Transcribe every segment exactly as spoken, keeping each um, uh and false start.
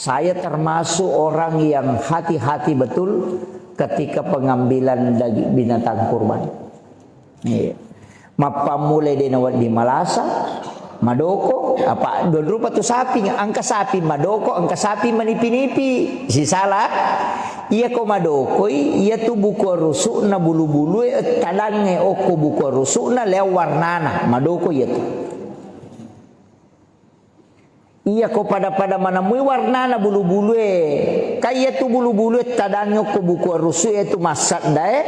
Saya termasuk orang yang hati-hati betul ketika pengambilan daging binatang kurban. Iya. Mappammulai de' nawedding malasa, madoko, apa dua rupa tu sapi, engka sapi madoko, engka sapi manipi-nipi. Sisala, iya ko madokoi, iya tu buku rusu'na bulu-bulue, tadangnge okko buku rusu'na, leo warnana, madoko iya tu. Iya ko pada-pada manemui warnana bulu-bulue. Ka iya tu bulu-bulue tadangngi okko buku rusu iya tu massaddae,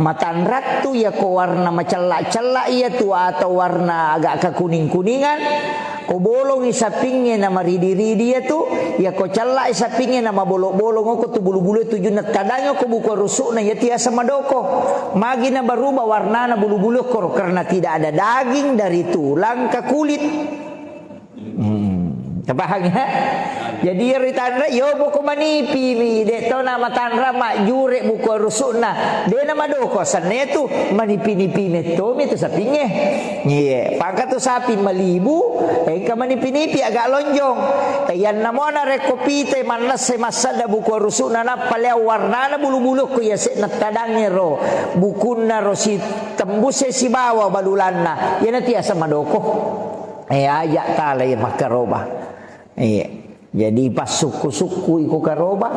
matanrattu iya ko warna macella-cella iya tu atau warna agak kekuning-kuningan. Ko bolongi sapingnge na maridi-ridi iya tu, iya ko cella sapingnge na mabolong-bolong okko tu bulu-bulue tujunna tadangngi okko buku rusu'na iya tu yaseng madoko. Magi na berubah warnana bulu-bulue okkoro karena tidak ada daging dari tulang ke kulit. Hmm. Tapahang ya? Jadi iyaro ritanra, yo buku manipi mi, de' to na matanra majjure buku rusu'na. De' na madoko senna tu manipi-nipi metto mi tu sapingnge. Iya, pangka tu sapi malibu, engka manipi-nipi agak lonjong. Iyanna mo narekko pite mannesse massadda buku rusu'na nappa leo warnana bulu-bulu ko iya se' nattadangnge ro bukunna ro si tembuse sibawa balulanna. Iyana tiasa madoko. Eh, aja' tala iya makkaroba. Iya. Jadi passukku-sukku iko karoba.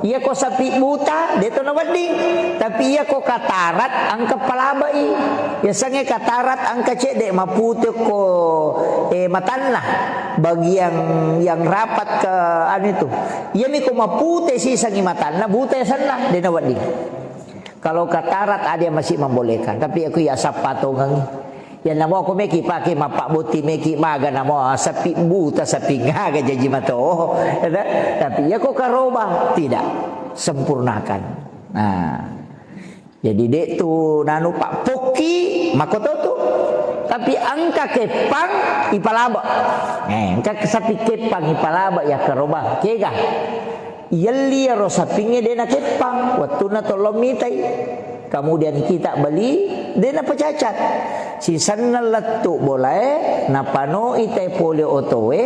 Iya ko sapi buta, de' to nawedding. Tapi iya ko katarat, engka palabai. Yasengnge katarat engka cedde' mapute ko, eh, matanna. Bagian yang rapat ke anu itu. Iya mi ko mapute sisangi matanna, buta yasenna, de' nawedding. Kalau katarat ada yang masih membolehkan, tapi aku ya sappa tongengi. Ya namo aku meki pake mappabotti meki maga namo sapi buta sapi ngaga jaji mato. Tapi ya ko karoba tidak sempurnakan. Nah. Jadi de' tu nanu pak pokki makoto tu. Tapi engka keppang ipalaba. Eh, engka sapi keppang ipalaba ya karoba. Kega. Yelli iyaro sapingnge de' nakeppang, wettunna tollo mitai. Kemudian kita beli, de' napacacat. Sisenna lettu bolae, napanoi tai pole otoe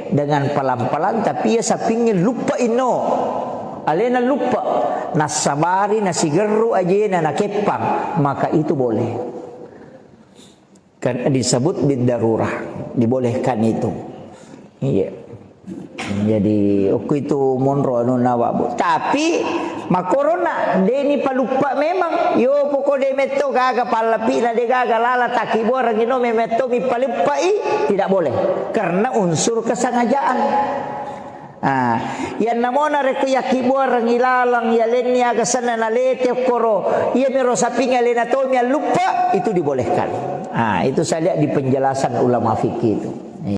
dengan pelan-pelan, tapi iya sapingnge luppa inno. Alena luppa, nassabari nasigerru ajena nakeppang, maka itu boleh. Kan disebut bidarurah, dibolehkan itu. Iya. Jadi, okko itu monro anu nawa, Bu. Tapi, makorona, deni paluppa memang. Yo, poko de metto gaga pallapi na de gaga lala takibuarangi no memetto mi paluppai, tidak boleh. Karena unsur kesengajaan. Ah, iyanna mo narekko yakkibuarengngi laleng, yalenni aga senna nalete okkoro, iyamiro saping alena tomi alluppa, itu dibolehkan. Ah, itu saya lihat di penjelasan ulama fikih itu.